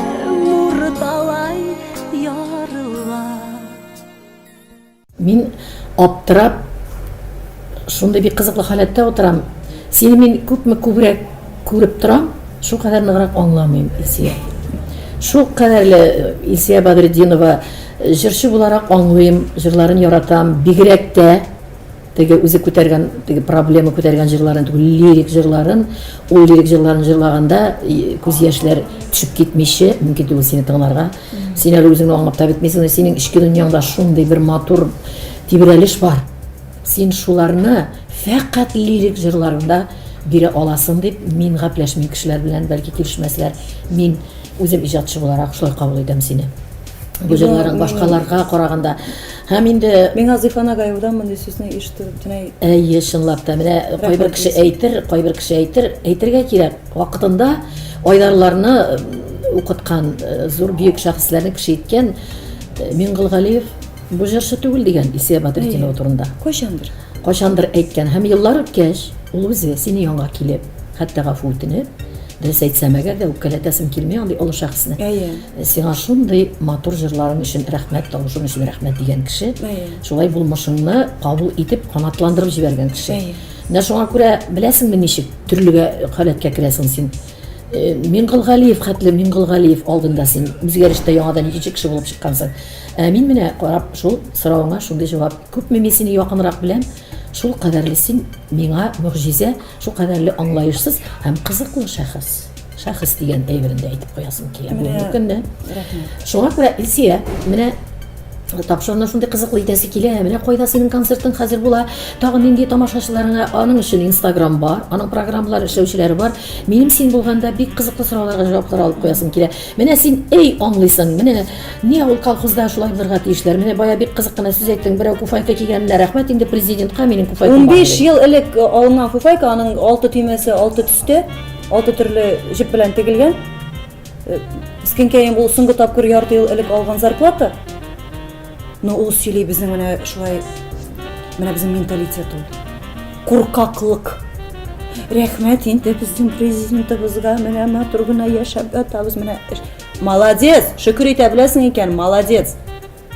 урталай ярыла. Мин аптырап, шундый бик кызыклы халәттә утырам. Сине мин күпме күбрәк күреп торам, шул кадәр ныграк аңламыйм, Илсия. Шул кадәрле э, Илсия Бадретдинова э, җырчы буларак аңлыйм, җырларын яратам, бигрәк тә теге үзе күтәргән, теге проблема күтәргән җырларын түгел, лирик җырларын, ул лирик җырларын җырлаганда күз яшьләр төшеп китмичә, мөмкин түгел сине тыңларга. Син әле үзеңне аңлап та бетмисең, синең эчке дөньяңда шундый бер матур тибрәлеш бар. Син шуларны фәкать лирик җырларыңда бирә аласың дип, мин гәпләшмим кешеләр белән, бәлки килешмәсләр. Мин үзем иҗатчы буларак шулай кабул итәм сине. Бу җырларың башкаларга караганда. Һәм инде Миңа Зифа Нагаевадан мондый сүзне ишетү бөтенләй Әйе, чынлап та. Менә кайбер кеше әйтер, кайбер кеше әйтер, әйтергә кирәк. Вакытында Айдарларны укыткан, зур бөек шәхесләрне кеше иткән Миңгол Галиев бу җырчы түгел дигән Илсөя Бәдретдинова турында. Кайчандыр. Кайчандыр әйткән һәм еллар үткәч, ул үзе синең янга килеп, хәтта гафу үтенеп, дөрес әйтсәм әгәр дә, үпкәләтәсем килми андый олы шәхесне. Әйе. Сиңа шундый матур җырларың өчен рәхмәт, тавышың өчен рәхмәт дигән кеше. Әйе. Шулай булмышыңны кабул итеп, канатландырып җибәргән кеше. Әйе. Менә шуңа күрә беләсеңме ничек төрлегә халәткә керәсең син? Э, Миңгол Галиев хәтле Миңгол Галиев алдында син үзгәрештә яңадан икенче кеше булып чыккансың. Ә мин менә карап шул соравыңа шундый җавап. Күпме мин сине якынрак беләм, шул кадәрле син миңа могҗизә, шул кадәрле аңлаешсыз һәм кызыклы шәхес. Шәхес дигән әйберен дә әйтеп куясым килә бүгенге көндә. Шуңа күрә Илсия, менә тапшыруны шундый кызыклы итәсе килә. Менә кайда синең концертың хәзер була? Тагын нинди тамашачыларыңа? Аның өчен Инстаграм бар, аның программалар эшләүчеләре бар. Минем син булганда бик кызыклы сорауларга җаваплар алып куясым килә. Менә син эй аңлыйсың. Менә ни ул колхозда шулай булырга тиешләр. Менә бая бик кызык кына сүз әйттең. Берәү куфайка кигәненә рәхмәт инде президентка минем куфайкам бар. 15 ел элек алынган фуфайка, аның алты төймәсе алты төстә, алты төрле җеп белән тегелгән. Мескенкәем, ул соңгы тапкыр ярты ел элек алган зарплата. Но ул сөйли безнең менә шулай, менә безнең менталитет ул. Куркаклык. Рәхмәт инде безнең президентыбызга, менә матур гына яшәп ятабыз, менә. Молодец, шөкер итә беләсең икән, молодец.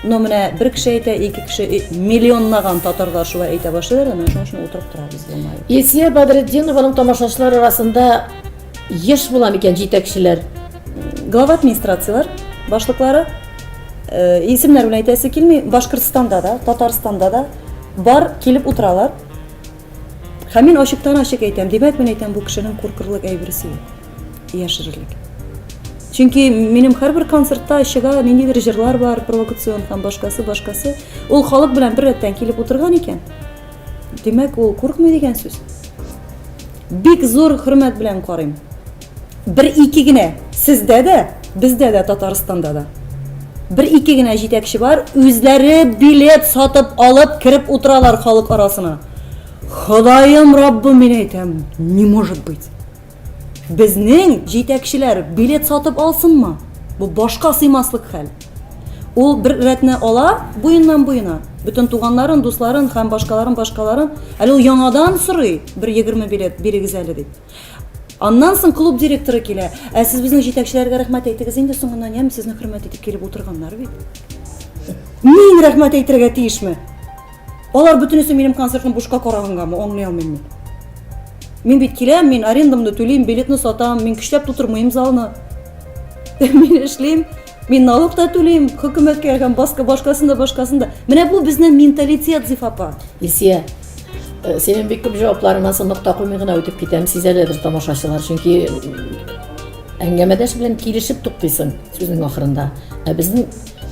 Но менә бер кеше әйтә, ике кеше, миллионлаган татарлар шулай әйтә башлыйлар, әнә шуның өчен утырып торабыз елмаеп. Илсөя Бәдретдинованың тамашачылар арасында еш була микән җитәкчеләр? Глава администрацияләр башлыклары, э, исемнәр белән әйтәсе килми, Башкортстанда да, Татарстанда да бар килеп утыралар. Һәм мин ачыктан-ачык әйтәм, димәк, мин әйтәм, бу кешенең куркырлык әйберсе юк. Яшерерлек. Чөнки минем һәрбер концертта чыга ниндидер җырлар бар, провокацион һәм башкасы, башкасы. Ул халык белән бер рәттән килеп утырган икән. Димәк, ул куркмый дигән сүз. Бик зур хөрмәт белән карыйм. Бер-ике генә сездә дә, бездә дә, Татарстанда да. Бер-ике генә җитәкче бар, үзләре билет сатып алып кереп утыралар халык арасына. Ходаем, Раббым, мин әйтәм, не может быть. Безнең җитәкчеләр билет сатып алсынмы? Бу башка сыймаслык хәл. Ул бер рәтне ала буеннан буена, бөтен туганнарын, дусларын һәм башкаларын, башкаларын. Әле ул яңадан сорый, бер 20 билет бирегез әле дип. Аннан соң клуб директоры килә. Ә сез безнең җитәкчеләргә рәхмәт әйтегез инде соңыннан, яме, сезне хөрмәт итеп килеп утырганнар бит. Мин рәхмәт әйтергә тиешме? Алар бөтенесе минем концертны бушка карагангамы, аңлый алмыйм мин. Мин бит киләм, мин арендамны түлим, билетны сатам, мин көчләп тутырмыйм залны. Мин эшлим, мин налог та түлим, хөкүмәткә һәм башка башкасын да башкасын да. Менә бу безнең менталитет, Зифа апа. Илсия, э, синең бик күп җавапларыңнан соң нокта куймый гына үтеп китәм, сизәләдер тамашачылар, чөнки әңгәмәдәш белән килешеп туктыйсың сүзнең ахырында. Ә безнең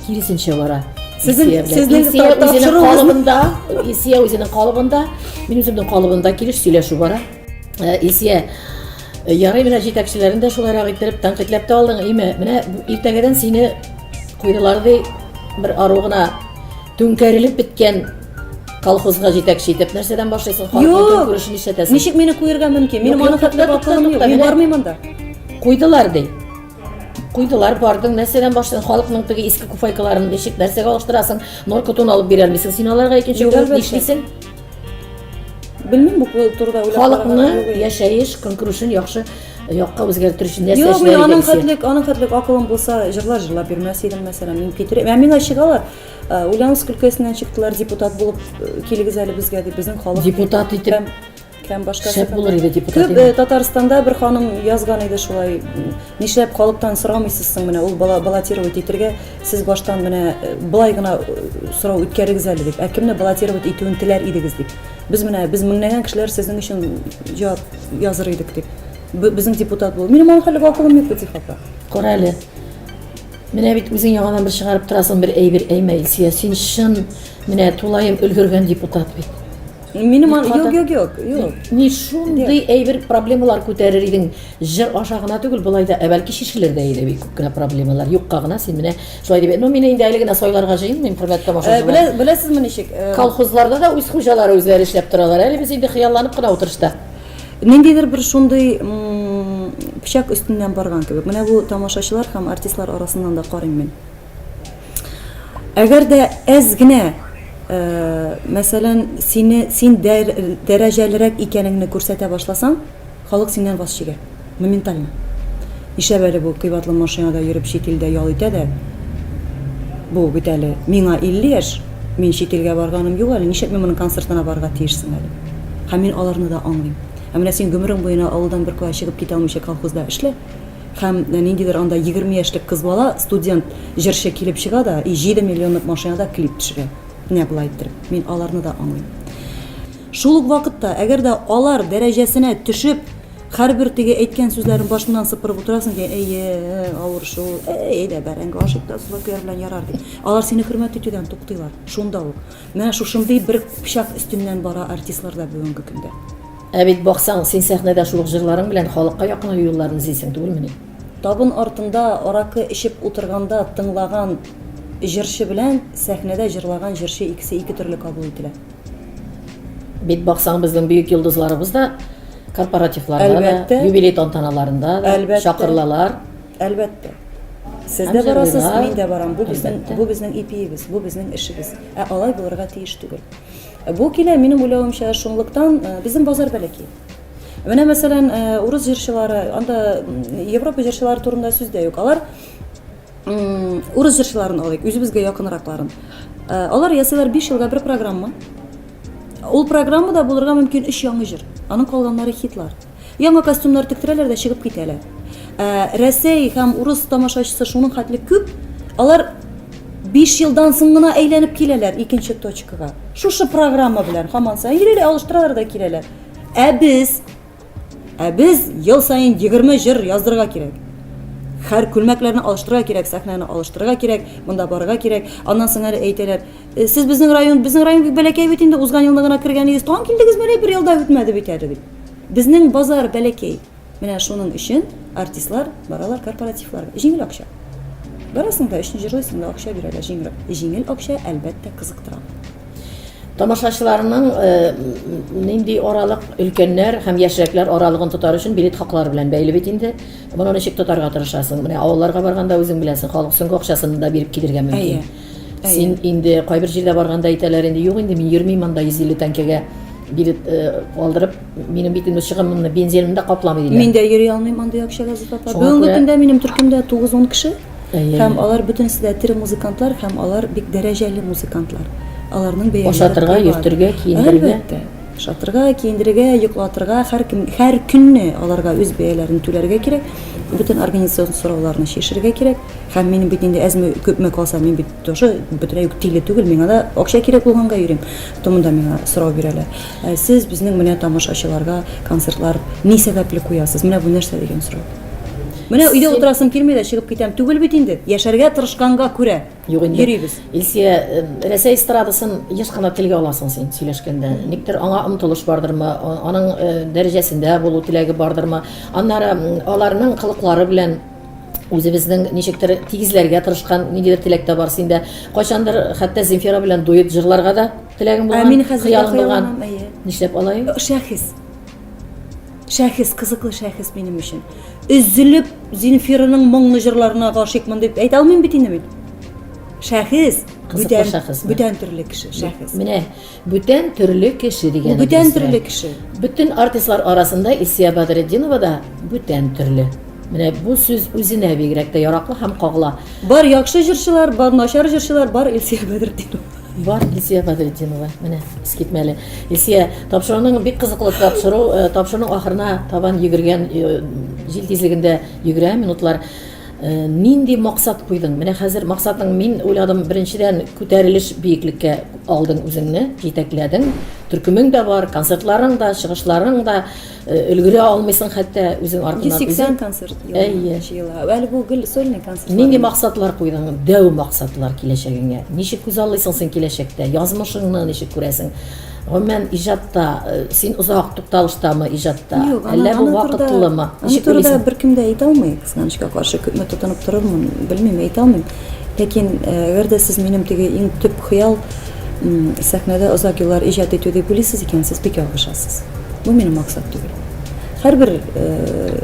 киресенчә бара. Сезнең сезнең үзенең калыбында, Илсия үзенең калыбында, мин үземнең калыбында килеш сөйләшү бара. Э, Илсия, э, ярый менә җитәкчеләрен дә шулайрак иттереп тәнкыйтьләп тә алдың, име? Менә иртәгәдән сине куйдылар ди, бер ару гына түңкәрелеп беткән колхозга җитәкче итеп нәрсәдән башлыйсың? Халыкның көнкүрешен нишләтәсең? Ничек мине куерга мөмкин? Минем аны хәтле акылым юк. Мин бармыйм анда. Куйдылар ди. Куйдылар, бардың, нәрсәдән башлыйсың? Халыкның теге иске куфайкаларын ничек нәрсәгә алыштырасың? Норка тун алып бирә алмыйсың син аларга икенче Юк, көн әлбәттә. нишлисең? Белмим, бу турыда уйлап Халыкны караганым юк. яшәеш, көнкүрешен яхшы якка үзгәртер өчен нәрсә Юк, мин эшләргә аның Илсөя? хәтлек, аның хәтлек акылым булса, җырлар җырлап йөрмәс идем, мәсәлән. Мин китереп, ә миңа чыгалар. Э, Ульяновск өлкәсеннән чыктылар, депутат булып э, килегез әле безгә дип, безнең халык. Депутат итеп. Һәм, һәм башкасы. Шәп булыр иде депутат. Күп э, Татарстанда бер ханым язган иде шулай, нишләп халыктан сорамыйсыз соң менә ул бала баллотировать итергә, сез баштан менә былай гына сорау үткәрегез әле дип. Ә кемне баллотировать итүен теләр идегез дип. Без менә без меңләгән кешеләр сезнең өчен җавап языр идек дип. Безнең депутат бул. Минем аның хәле акылым юк бит, Зифа апа. Кара әле. Менә бит үзең яңадан бер чыгарып торасың бер әйбер, әймә, Илсөя, син чын менә тулаем өлгергән депутат бит. Минем ан... Юк, юк, юк, юк. Ни шундый әйбер проблемалар күтәрер идең. Җыр аша гына түгел, болай да, ә бәлки чишелер дә иде бик күп кенә проблемалар. Юкка гына син менә шулай дип. Ну, мин инде әле генә сайларга җыенмыйм, хөрмәтле тамашачылар. Белә, беләсезме ничек? Колхозларда да үз хуҗалары үзләре эшләп торалар. Әле без инде хыялланып кына утырышта. Ниндидер бер шундый пычак өстеннән барган кебек. Менә бу тамашачылар һәм артистлар арасыннан да карыйм мин. Әгәр дә әз генә, мәсәлән, сине син дәрәҗәлерәк икәнеңне күрсәтә башласаң, халык синнән ваз чигә. Моментально. Нишләп әле бу кыйбатлы машинада йөреп чит илдә ял итә дә, бу бит әле миңа 50 яшь, мин чит илгә барганым юк әле, нишләп мин моның концертына барырга тиеш соң әле? Һәм мин аларны да аңлыйм. Ә менә син гомерең буена авылдан беркая чыгып китә алмыйча колхозда эшлә, һәм ниндидер анда 20 яшьлек кыз бала, студент, җырчы килеп чыга да, и 7 миллионлык машинада клип төшерә. Менә болай иттереп. Мин аларны да аңлыйм. Шул ук вакытта, әгәр дә алар дәрәҗәсенә төшеп, һәрбер теге әйткән сүзләрен башыңнан сыпырып утырасың икән, әйе, авыр шул, әй, әйдә, бәрәңге ашыйк та сулы көяр белән ярар дип. Алар сине хөрмәт итүдән туктыйлар, шунда ук. Менә шушындый бер пычак өстеннән бара артистлар да бүгенге көндә. Ә бит баксаң, син сәхнәдә шул ук җырларың белән халыкка якынаю юлларын эзлисең түгелмени? Табын артында аракы эчеп утырганда тыңлаган җырчы белән сәхнәдә җырлаган җырчы икесе ике төрле кабул ителә. Бит баксаң, безнең бөек йолдызларыбыз да корпоративларда да, юбилей тантаналарында да Әлбәттә. чакырылалар. Әлбәттә. Сез дә барасыз, мин дә барам. Бу безнең, бу безнең ипиебез, бу безнең эшебез. Ә алай булырга тиеш түгел. Бу килә, минем уйлавымча, шунлыктан э, безнең базар бәләкәй. Менә мәсәлән, э, урыс җырчылары, анда Европа җырчылары турында сүз дә юк. Алар урыс җырчыларын алыйк, үзебезгә якынракларын. Э, алар ясыйлар 5 елга бер программа. Ул программада булырга мөмкин 3 яңа җыр. Аның калганнары хитлар. Яңа костюмнар тектерәләр дә чыгып китәләр. Ә, Рәсәй һәм урыс тамашачысы шуның хәтле күп, алар 5 елдан соң гына әйләнеп киләләр икенче точкага. Шушы программа белән һаман саен йөриләр, алыштыралар да киләләр. Ә без Ә без ел саен 20 җыр яздырырга кирәк. Һәр күлмәкләрне алыштырырга кирәк, сәхнәне алыштырырга кирәк, монда барырга кирәк. Аннан соң әле әйтәләр, «Э, сез безнең район, безнең район бик бәләкәй бит инде, узган елны гына кергән идегез, тагын килдегезме әле, бер ел да үтмәде бит әле дип. Безнең базар бәләкәй. Менә шуның өчен артистлар баралар корпоративларга. Җиңел акча. Барасың да, өчне җырлыйсың да, акча бирәләр җиңел. Җиңел акча, әлбәттә, кызыктыра. Тамашачыларның нинди аралык өлкәннәр һәм яшьрәкләр аралыгын тотар өчен билет хаклары белән бәйле бит инде. Моны ничек тотарга тырышасың? Менә авылларга барганда үзең беләсең, халык соңгы акчасын да биреп килергә мөмкин. Син инде кайбер җирдә барганда әйтәләр инде, юк инде мин йөрмим анда 150 тәңкәгә билет алдырып, минем бит инде чыгымымны, бензинымны да капламый диләр. Мин дә йөри алмыйм андый акчага, Зифа апа. Бүгенге көндә минем төркемдә 9-10 кеше. Һәм алар бөтенесе дә тере музыкантлар һәм алар бик дәрәҗәле музыкантлар. Аларның бәяләре Ашатырга, йөртергә, киендерергә. Әлбәттә. Ашатырга, киендерергә, йоклатырга, һәркем һәр көнне аларга үз бәяләрен түләргә кирәк. Бөтен организацион сорауларны чишергә кирәк. Һәм минем бит инде әзме күпме калса, мин бит тоже бөтенләй үк тиле түгел, миңа да акча кирәк булганга йөрим. Томында миңа сорау бирәләр. Ә сез безнең менә тамашачыларга концертлар ни сәбәпле куясыз? Менә бу нәрсә дигән сорау. Менә өйдә утырасым килми дә чыгып китәм түгел бит инде. Яшәргә тырышканга күрә. Юк инде. Йөрибез. Илсия, э, Рәсәй эстрадасын еш кына телгә аласың син сөйләшкәндә. Никтер аңа омтылыш бардырмы, аның э, дәрәҗәсендә булу теләге бардырмы? Аннары аларның кылыклары белән үзебезнең ничектер тигезләргә тырышкан ниндидер теләк тә бар синдә. Кайчандыр хәтта Земфира белән дуэт җырларга да теләгең булган, Ә мин хәзер хыялың булган. Нишләп алай? Шәхес. Шәхес, кызыклы шәхес минем өчен. Өзелеп Зинфираның моңлы җырларына гашыйкмын дип әйтә алмыйм бит инде мин. Шәхес, Кызыклы бүтән, шәхес. бүтән төрле кеше, шәхес. Менә бүтән төрле кеше дигән. Ул бүтән төрле кеше. Бүтән артистлар арасында Илсия Бәдретдинова да бүтән төрле. Менә бу сүз үзенә бигрәк тә яраклы һәм кагыла. Бар яхшы җырчылар, бар начар җырчылар, бар Илсия Бәдретдинова. Бар Илсия Бәдретдинова. Менә искитмәле. Илсия, тапшыруның бик кызыклы тапшыру, э, тапшыруның ахырына табан йөгергән э, җил тизлегендә йөгерә минутлар. Э, нинди максат куйдың? Менә хәзер максатың мин уйладым, беренчедән күтәрелеш биеклеккә алдың үзеңне, җитәкләдең. Төркемең дә бар, концертларың да, чыгышларың да, э, өлгерә алмыйсың хәтта үзең артыннан. 180 концерт Әйе. җыела. Әле бу гел сольный концерт. Нинди максатлар куйдың? Дәү максатлар киләчәгеңә. Ничек күзаллыйсың син киләчәктә? Язмышыңны ничек күрәсең? Гомумән, иҗатта э, син озак тукталыштамы иҗатта? Юк, Әллә бу вакытлымы? Аны Ничек турыда уйлыйсың? беркем дә әйтә алмый, кызганычка каршы, күпме тотынып торырмын, белмим, әйтә алмыйм. Ләкин э, әгәр дә сез минем теге иң төп хыял сәхнәдә озак еллар иҗат итү дип уйлыйсыз икән, сез бик ялгышасыз. Бу минем максат түгел. Һәрбер э,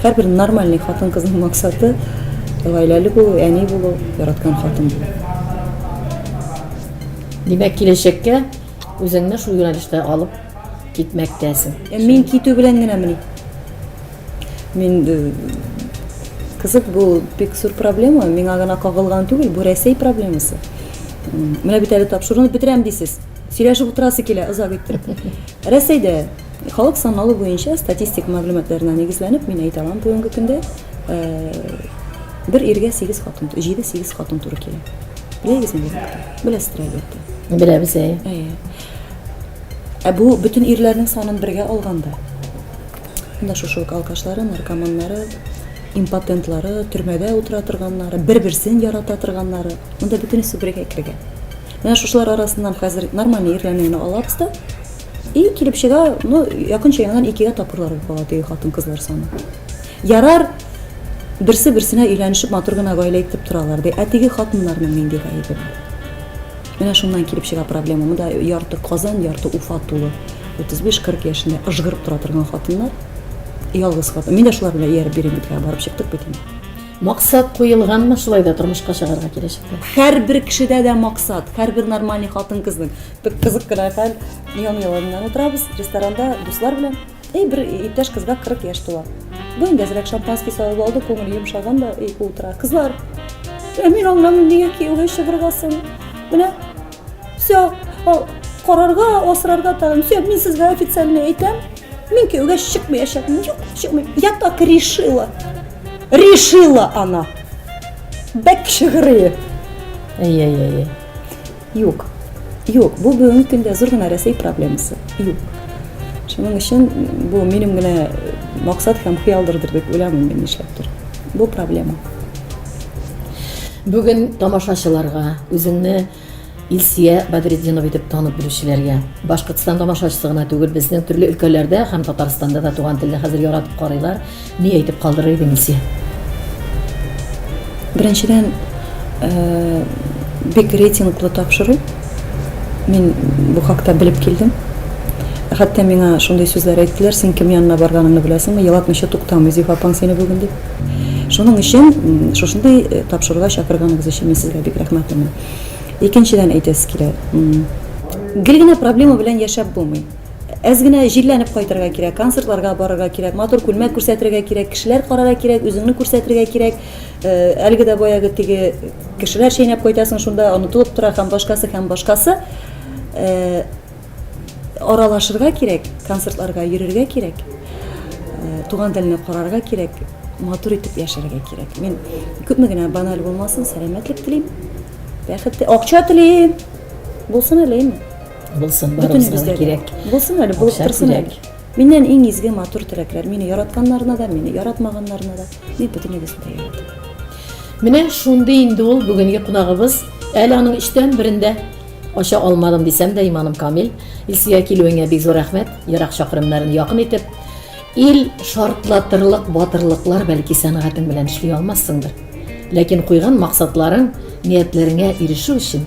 һәрбер нормальный хатын-кызның максаты гаиләле булу, әни булу, яраткан хатын булу. Димәк, киләчәккә үзеңне шул юнәлештә алып китмәктәсең. Ә мин китү белән генәмени? Мин э, кызык бу бик зур проблема, миңа гына кагылган түгел, бу Рәсәй проблемасы. Менә бит әле тапшыруны бетерәм дисез. Сөйләшеп утырасы килә озак иттереп. Рәсәйдә халык санын алу буенча статистик мәгълүматларына нигезләнеп, мин әйтә алам, бүгенге көндә э, бер иргә 8 хатын, 7-8 хатын туры килә. Беләгезме бу хакта? Беләсездер, әлбәттә. Беләбез, әйе. Әйе. Ә бу бөтен ирләрнең санын бергә алганда. Монда шушы ук алкашлары, наркоманнары, импотентлары, төрмәдә утыра торганнары, бер-берсен ярата торганнары. Монда бөтенесе бергә кергән. Менә шушылар арасыннан хәзер нормальный ирләрне генә алабыз да, и килеп чыга, ну, якынча яңадан икегә тапкырлар булып кала теге хатын-кызлар саны. Ярар, берсе-берсенә өйләнешеп матур гына гаилә итеп торалар, ди. Ә теге хатыннарның нинди гаебе бар? Менә шуннан килеп чыга проблема. Монда ярты Казан, ярты Уфа тулы. 35-40 яшендә ыжгырып тора торган хатыннар. Ялгыз хатын. Мин дә шулар белән ияреп йөрим бит, барып чыктык бит инде. Максат куелганмы шулай да тормышка чыгарга киләчәктә? Һәрбер кешедә дә максат, һәрбер нормальный хатын-кызның. Бик кызык кына хәл. Ян-яланнан утырабыз ресторанда дуслар белән. Эй, бер иптәш кызга 40 яшь тула. Бу инде әзрәк шампанский салып алды, күңеле йомшаган да, эй, утыра. Кызлар, ә мин аңламыйм, нигә кияүгә чыгарга соң? Менә, все, карарга, асрарга тагын, все, мин сезгә официально әйтәм, мин кияүгә чыкмаячакмын. Юк, чыкмыйм. Я так решила. Решила она. Бәк чыгырые. Әй-әй-әй. Юк. Юк, бу бүгенге көндә зур гына Рәсәй проблемасы. Юк. Шуның өчен бу минем генә максат һәм хыялдырдыр дип уйламыйм мин нишләптер. Бу проблема. Бүген тамашачыларга үзеңне Илсия Бәдретдинова итеп танып белүчеләргә, Башкортстан тамашачысы гына түгел, безнең төрле өлкәләрдә һәм Татарстанда да туган телне хәзер яратып карыйлар. Ни әйтеп калдырыр идең, Илсия? Беренчедән, э, бик рейтинглы тапшыру. Мин бу хакта белеп килдем. Хәтта миңа шундый сүзләр әйттеләр, син кем янына барганыңны беләсеңме, елатмыйча туктамый Зифа апаң сине бүген дип. Шуның өчен шушындый э, тапшыруга чакырганыгыз өчен мин сезгә бик рәхмәтлемен. Икенчедән әйтәсе килә, гел генә проблема белән яшәп булмый. Әз генә җилләнеп кайтырга кирәк, концертларга барырга кирәк, матур күлмәк күрсәтергә кирәк, кешеләр карарга кирәк, үзеңне күрсәтергә кирәк. Э, әлеге дә баягы теге кешеләр чәйнәп кайтасың шунда, онытылып тора һәм башкасы һәм башкасы. Э, аралашырга кирәк, концертларга йөрергә кирәк, э, туган телне карарга кирәк, матур итеп яшәргә кирәк. Мин күпме генә баналь булмасын, сәламәтлек телим, бәхет, акча телим. Булсын әле, әйме? Булсын, барыбызга да кирәк. Булсын әле, булып торсын әле. Миннән иң изге матур теләкләр. Мине яратканнарына да, мине яратмаганнарына да. Мин бөтенегезне дә яратам. Менә шундый инде ул бүгенге кунагыбыз. Әле аның өчтән берендә ача алмадым дисәм дә, иманым камил. Илсөя, килүеңә бик зур рәхмәт. Ерак чакрымнарын якын итеп, ил шартлатырлык батырлыклар бәлки сәнгатең белән эшли алмассыңдыр. Ләкин куйган максатларың, ниятләреңә ирешү өчен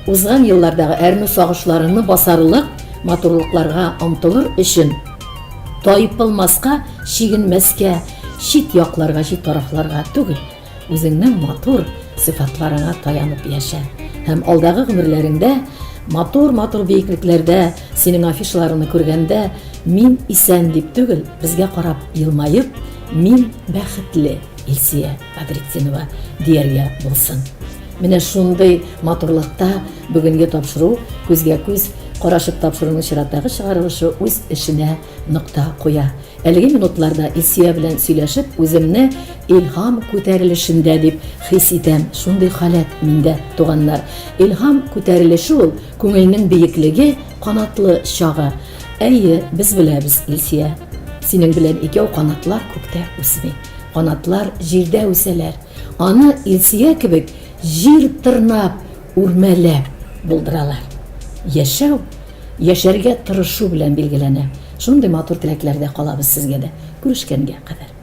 Узган еллардагы әрнү-сагышларыңны басарлык матурлыкларга омтылыр өчен, тайпылмаска, чигенмәскә, Чит якларга, чит тарафларга түгел, үзеңнең матур сыйфатларыңа таянып яшә. Һәм алдагы гомерләреңдә матур-матур биеклекләрдә синең афишаларыңны күргәндә, мин исән дип түгел, безгә карап елмаеп, мин бәхетле, Илсия Бадретдинова дияргә булсын. Менә шундый матурлыкта бүгенге тапшыру күзгә күз карашып тапшыруның чираттагы чыгарылышы үз эшенә нокта куя. Әлеге минутларда Илсөя белән сөйләшеп, үземне илһам күтәрелешендә дип хис итәм. Шундый халәт миндә, туганнар. Илһам күтәрелеше ул, күңелнең биеклеге, канатлы чагы. Әйе, без беләбез, Илсөя. Синең белән икәү канатлар күктә үсми. Канатлар җирдә үсәләр. Аны Илсөя кебек җир тырнап, үрмәләп булдыралар. Яшәү Яшәргә тырышу белән билгеләнә. Шундый матур теләкләрдә калабыз сезгә дә. Күрешкәнгә кадәр.